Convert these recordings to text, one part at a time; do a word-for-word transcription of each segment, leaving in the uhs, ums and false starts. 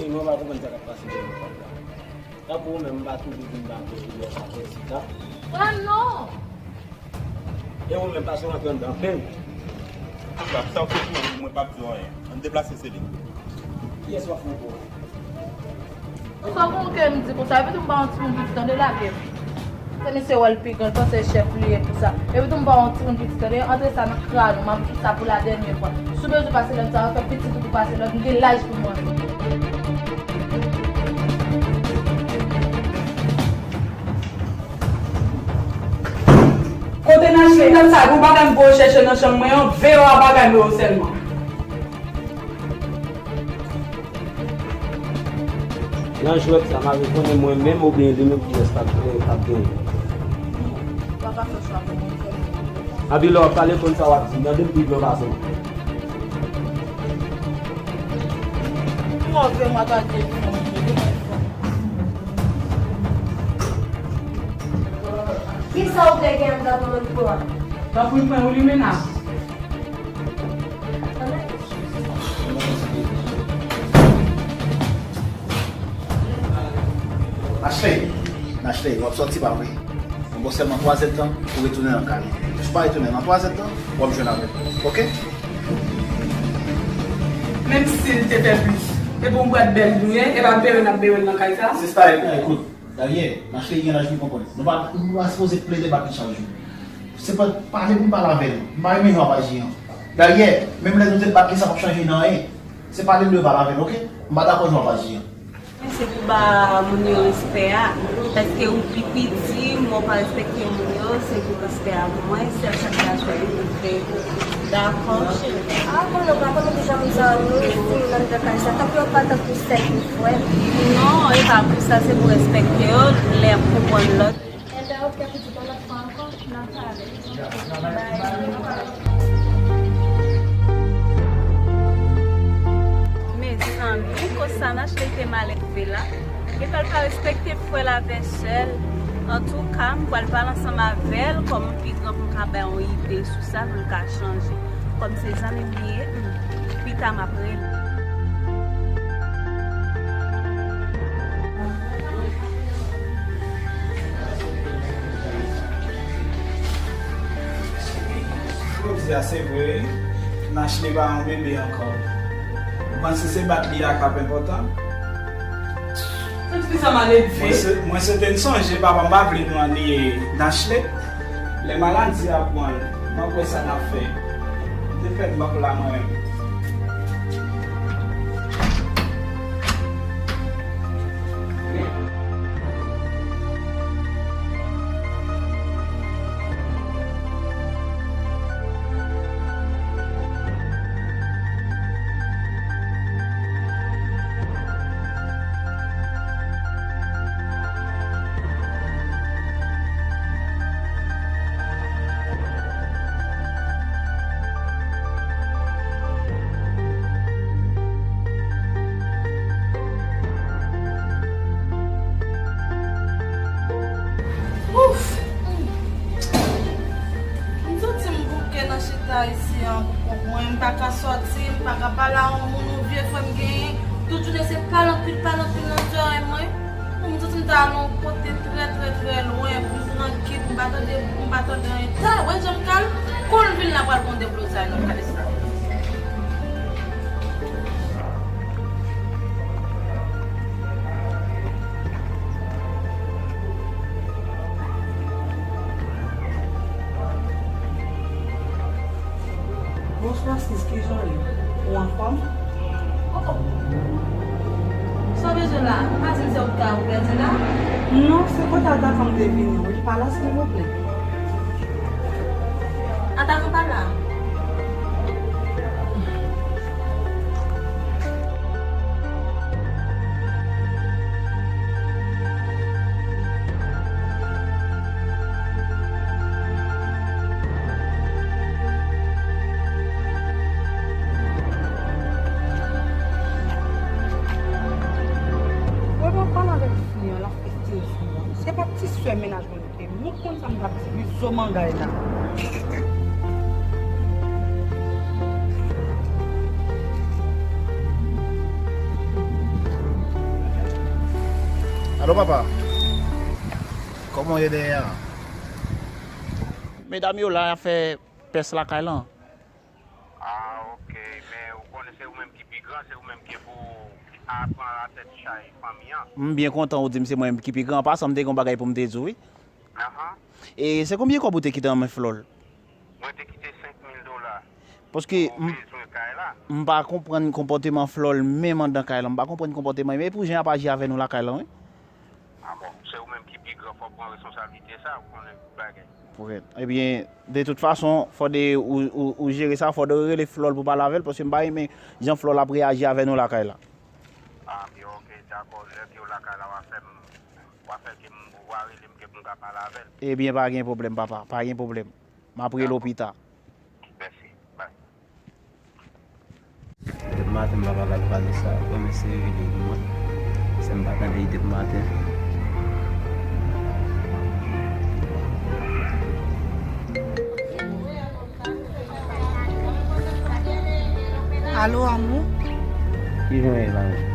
Mwen pa konprann sa k ap pase nan kòb la. Tankou ou menm, m pa toujou di m pa vle vini sa fè sida. Ah non! E ou menm, pase w antre anndan, antre. Sa w fè pou mwen, mwen p ap di w anyen. Ann deplase, Selin. Kiyès w ap fè pou? Ou sa konn ke m di konsa, epi tou m pa yon timoun piti, tande, lage m. Se misye wè l pi gran, l panse chèf li ye pou sa. Epi tou m pa yon timoun piti, tande, antre sa nan kràn ou, m ap di sa pou la dènyè fwa. Si w bezwen pase lòd sa, w ap fè pitit ou pou pase lòd, m gen laj pou mwen. Kote Nachley, dat sa, gon bagay m voye chèche nan chanm mwen an, veye w a bagay mwen yo sèlman. Nan jwèt sa, m a vle konnen mwen menm oubyen li menm kiyès k ap, k ap genyen. Papa fè chwa pou mwen, fè mwen. Anpi lè w ap pale, konn sa w ap di. Mande m pi byen w pase m. Mwen vle mwen gade. Kisa w te gen anndan pou lòt kou a? Tanpri pran yon limena. Ashley, Ashley, w ap sòti pa vre? Mwen ba w sèlman twa zèdtan pou retounen nan kay. Si w pa retounen nan twa zèdtan, w ap jwenn avè m. Oke? Menm si l te fè plis, e bon bwat bèl nou ye, e pa bere n ap bere l nan kay sa. Sista, ekout. Dayè, Ashley gen laj pou l konprann. Nou pa, nou pa sipoze plede bat li chak jou. Se pa pale pou m pale avè l. M pa renmen jan w ap aji an. Dayè, menm lè nou te bat li, sa p ap chanje nan anyen. Se pale m dwe pale avè l, oke? M pa dakò jan w ap aji an. Mwen se pou ba moun yo respè a. Paske ou pi piti, mwen pa respekte moun yo, se pou respè a pou mwen, sèl sa ki ka chanje pou fè. Dakò, cheri. Ah, konnen w pa konnen kijan moun sa yo ye, si m nan kay sa, tankou yo pa tankou sè epi frè. Non, e pa pou sa, se pou respekte yo, lè m konprann lòt. Enben, oke, pitit, yon lòt fwa ankò, n a pale. Bye. Mezanmi, konsa Ashley te malelve la. Epa l pa respekte frè l avè sè l. Antouka, m pral pale ansanm avè l kòm pi gran pou m ka bay yon ide sou sa pou l ka chanje. Kòm se zanmi m li ye, hmm, pita m ap rele. Jodi a, se vre, Ashley pa yon bebe ankò. Ou panse se bat li a k ap enpòtan? Mwen se, mwen se te n sonje papa m pa vle nou anniye Ashley. Lè maladi a pran l, m ap wè sa n ap fè. M te pèdi bak la mwen menm. Ouf! M santi m bouke nan chita isi an pou kont mwen. M pa ka sòti, m pa ka pale a yon moun, yon vye frè m genyen. Tout jounen se pale anpil, pale anpil nan zòrèy mwen. M santi m ta al yon kote trè, trè, trè lwen pou m trankil, pou m pa tande, pou m pa tande anyen. Ta, wè jan m kal, kon l vin la pral gon deblozay nan kay sa. Bonswa sis, kijan w ye? Ou anfòm? Oh! Sa w bezwen la? Pa di m se ou ki ta ou pèdi la? Non, se kote atakan m te vini wi. Li pa la, silvouplè? Atakan pa la. Mwen pa pale avèk fi an, l ap fè stil sou mwen. Se pa ti sè mennaj mwen li te ye. Mwen konn sa m t ap di, wi, zo mangay la. Alo, papa. Kòman w ye dèyè a? Medam yo la, y ap fè pès lakay lan. Ah, ok. Men ou konnen se ou menm ki pi gran, se ou menm ki pou a-, pran latèt chay fanmi an. M byen kontan ou di m se mwen menm ki pi gran. An pasan, m te gen yon bagay pou m te di w, wi. Ahan. E se konbyen kòb ou te kite nan men Flòl? Mwen te kite senk mil dola. Paske pou m, bezwen kay la. M pa konprann konpòteman Flòl menm anndan kay lan. M pa konprann konpòteman li. Men pou jan y ap aji avè nou lakay lan, wi. Ah bon, se ou menm ki pi gran, fò w pran responsablite sa, ou konnen bagay. Pwèt. Ebyen, de tout fason, fòde ou, ou, ou jere sa, fòde w rele Flòl pou pale avè l, paske m pa renmen jan Flòl ap reyaji avè nou lakay la. Ah, byen, ok, dakò. Lè ke w lakay la, w a fè m, w a fè ke m, w a rele m ke pou m ka pale avè l. Ebyen, pa gen pwoblèm, papa, pa gen pwoblèm. M ap rele w pita. Mèsi. Bay. Depi maten m pa pale ak Vanessa, konnen se rele pou mwen. Sè m pa tande li depi maten. Alo, amou. Ki jan w ye la menm?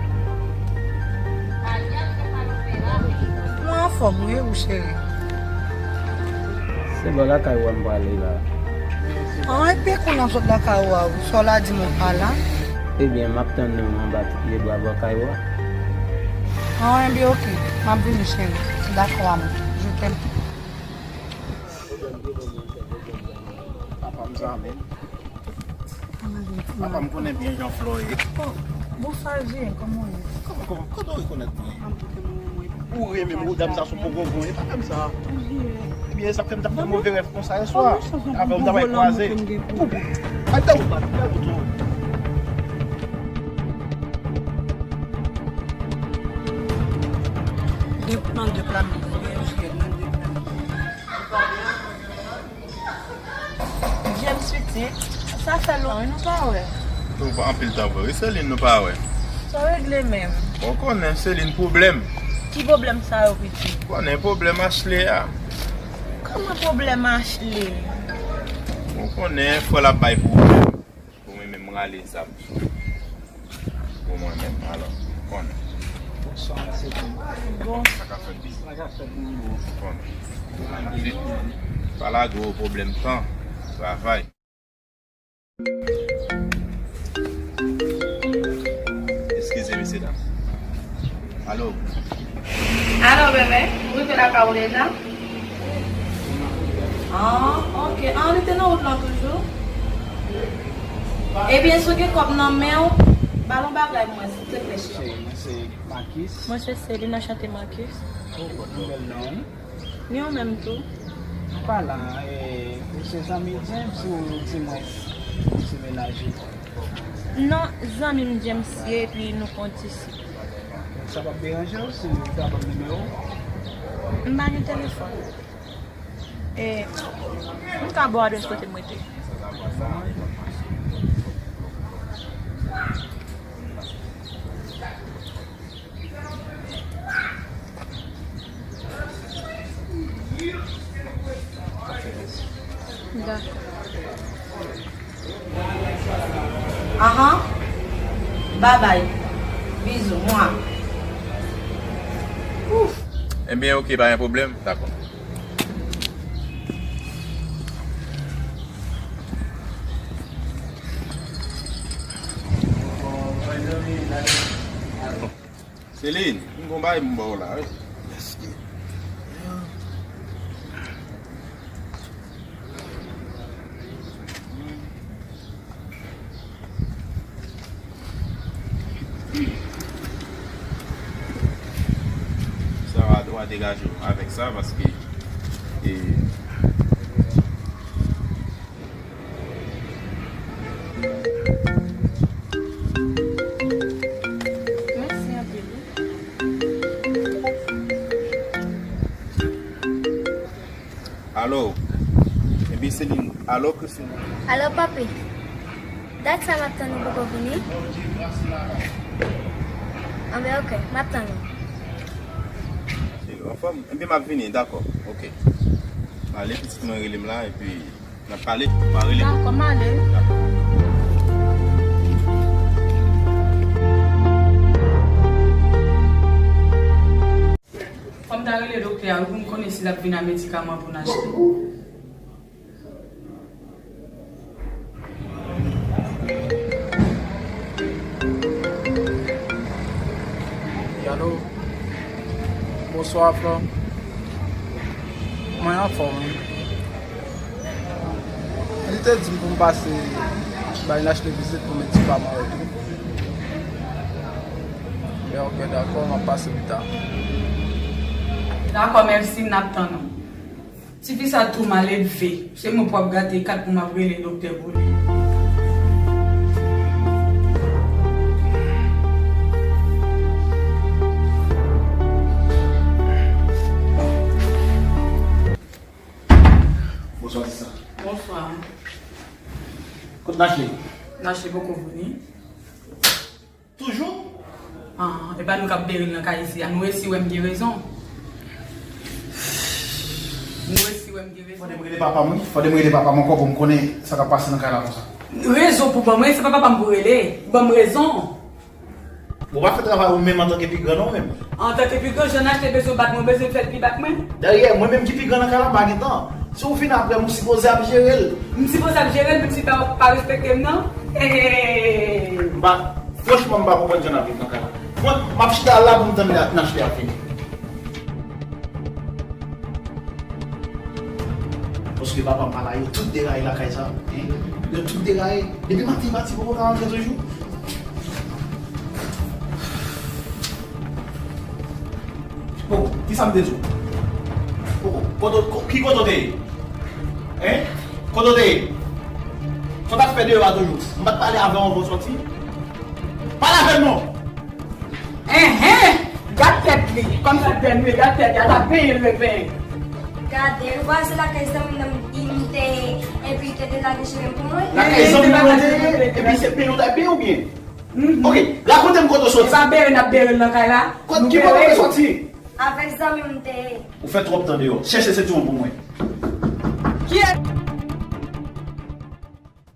Mwen anfòm, wi, ou cheri. Se bò lakay ou a m prale la. An, epi kounye a m sot lakay ou a, ou sò la di m ou pa la. Ebyen, m ap tann ou anba ti pye bwa bò kay ou a. An, ebyen, oke. M ap vini, cheri. Dakò, amou. Je t'aime. Papa m sa menm. Papa m konnen byen jan Flò ye. Oh, bonswa, Jiyèn, kòman w ye? Kòman, kòman, kote w rekonèt mwen? Ou renmen m, dam sa se yon bon gongon, e pa dam sa. Ebyen, sa fè m t ap fè move rèv konsa yè swa. Avè w m ta pral kwaze. Al dèwout la, dèwout ou. Depi nan de pla m. James pitit, sa fè lontan wi nou pa wè. Ou pa anpil tan vre wi Celine nou pa wè. Sa w regle menm? Bon konnen Celine pwoblèm. Ki pwoblèm sa yo pitit? Konnen pwoblèm Ashley a. Kòman pwoblèm Ashley? Bon konnen frè l ap bay pwoblèm. Pou mwen menm m rale zam sou pou mwen menm, alò, konnen. Bonswa, mesye. Bon. Sa k ap fèt byen? Sa k ap fèt byen? Konnen. Pa lage w pwoblèm tan, travay. Eskize, mesye dam. Alo. Alo, bebe. Ou rive lakay ou deja? Ah, ok. Ah, li te nan wout lan toujou? Ebyen, si w gen kòb nan men w, ba l yon bagay mwen, silteple, cheri. Mwen se Marcus. Mwen se Celine, anchante Marcus. Oh, nouvèl non, wi. Ni ou menm tou. An palan, e, ou se zanmi James ou ti mwens ou se menaj li? Non, zanmi m James ye, epi nou konn ti sik. Sa p ap deranje w si w ta ban m nimewo w? M pa gen telefòn. E, m ka ba w adrès kote m rete. Dakò. Ahan. Babay. Bizou. Mwa. Ouf. Ebyen, oke, pa gen pwoblèm. Dakò. Celine, m gon bagay pou m ba w la, wi. Èske Sa w a, w a degaje w avèk sa, paske, e, Mèsi anpil, wi. Alo. Epi Celine. Alo, Christine. Alo, papi. Dat sa m ap tann ou poko vini? Anben, ok, m ap tann ou. Anfòm? Epi m ap vini, dakò. Ok. Ale, pitit mwen rele m la, epi n ap pale. M a rele m. Dakò, m ale. Dakò. L ap vin ak medikaman pou n achte. Alo. Bonswa, frè. Mwen anfòm, wi. Li te di m pou m pase bay Nashley vizit pou medikaman yo tou. Byen, ok, dakò, m ap pase pita. Dakò, mèsi, n ap tann ou. Tifi sa tou mal elve. Se mwen pou ap gate kat pou m ap rele doktè pou li. Bonswa, sista. Bonswa. Kot Nashley? Nashley poko vini. Toujou? Ah, e pa nou k ap bere l nan kay isi a. Nou resi wè m gen rezon. Nou resi wè m gen rezon. Fòde m rele papa m, wi. Fòde m rele papa m ankò pou m konnen sa k ap pase nan kay la konsa. Rezon pou ban m, wi, se pa papa m pou rele. Ban m rezon. Ou pa fè travay ou menm antanke pi gran non, menm. Antanke pi gran, jan Nashley bezwen bat mwen, bezwen fè l pi bat mwen. Dayè, mwen menm ki pi gran nan kay la, m pa gen tan. Si w vin apre m, ou sipoze ap jere l. M sipoze ap jere l, pou ti pa, pa respekte m nan. Hey! M pa, franchman, m pa konprann jan n ap viv nan kay la. Mwen, m ap chita la pou m tann Nashley ap vini. Paske papa m pa la, yo tout deraye lakay sa. Hein? Yo tout deraye. Depi maten pati, poko ka rantre toujou. Poko, kisa m te di w? Poko, kote, ko-, ki kote w te ye? Hein? Kote w te ye? Sa w t ap fè deyò a toujou? M pa t pale avè w anvan w sòti? Pale avè m non! Enhen! Gad tèt li, kòmsi bèl li ye, gad tèt li, ata benyen l vle benyen. Gade, ou pa se lakay zanmi m nan m te ye, epi te delage cheve m pou mwen. Lakay zanmi m nan te ye, epi se benyen w t ap benyen oubyen? Mhm. Ok, rakonte m kote w sòti. E pa bere n ap bere l nan kay la? Kot, ki kote w te sòti? Avèk zanmi m te ye. Ou fè twòp tan deyò. Chèche sentiwon pou mwen. Kiyès?